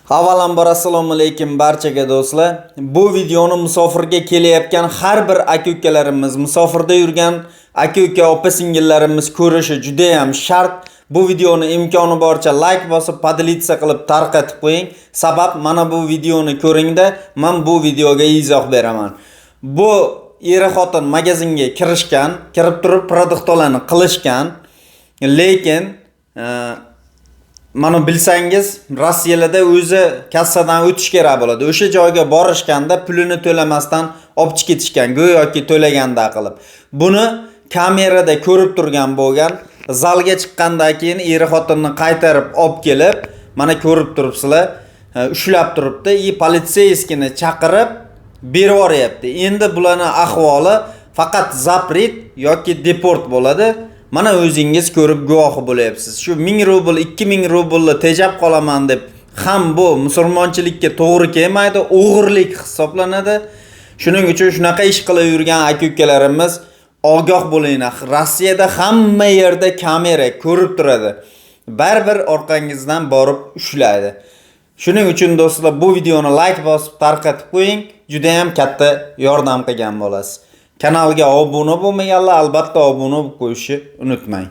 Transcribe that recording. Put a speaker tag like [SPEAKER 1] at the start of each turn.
[SPEAKER 1] Avvalambor, assalomu alaykum barchaga, do'stlar. Bu videoni musofirga kelayotgan har bir aka-ukalarimiz, musofirda yurgan aka-uka, opa-singillarimiz ko'rishi juda ham shart. Bu videoni imkoni boricha like bosib, поделиться qilib tarqatib qo'ying. Sabab, mana bu videoni ko'ringda, men bu videoga izoh beraman. Bu er xotin magazinga kirishgan, kirib turib продукт larni qilishgan, lekin mana bilsangiz, Rossiyada o'zi kassadan o'tish kerak bo'ladi. O'sha joyga borishganda pulini to'lamasdan olib chiqib ketishgan, go'yoki to'laganda qilib. Buni kamerada ko'rib turgan bo'lgan. Zalga chiqqandan keyin er xotinni qaytarib olib kelib, mana ko'rib turibsizlar, ushlab turibdi и полицейский ni chaqirib berib yuboryapti. Endi bularni ahvoli faqat запрет yoki депорт bo'ladi. Mana o'zingiz ko'rib guvohi bo'lyapsiz. Shu 1000 rubl, 2000 rublni tejab qolaman deb ham bu musulmonchilikka to'g'ri kelmaydi, o'g'irlik hisoblanadi. Shuning uchun shunaqa ish qilib yurgan aka-ukalarimiz, ogoh bo'linglar. Rossiyada hamma yerda kamera ko'rib turadi. Baribir orqangizdan borib ushlaydi. Shuning uchun, do'stlar, bu videoni like bosib tarqatib qo'ying, juda ham katta yordam qilgan bo'lasiz. Kanalga obuna bo'lmaganlar albatta obuna bo'lib qo'yishni unutmang.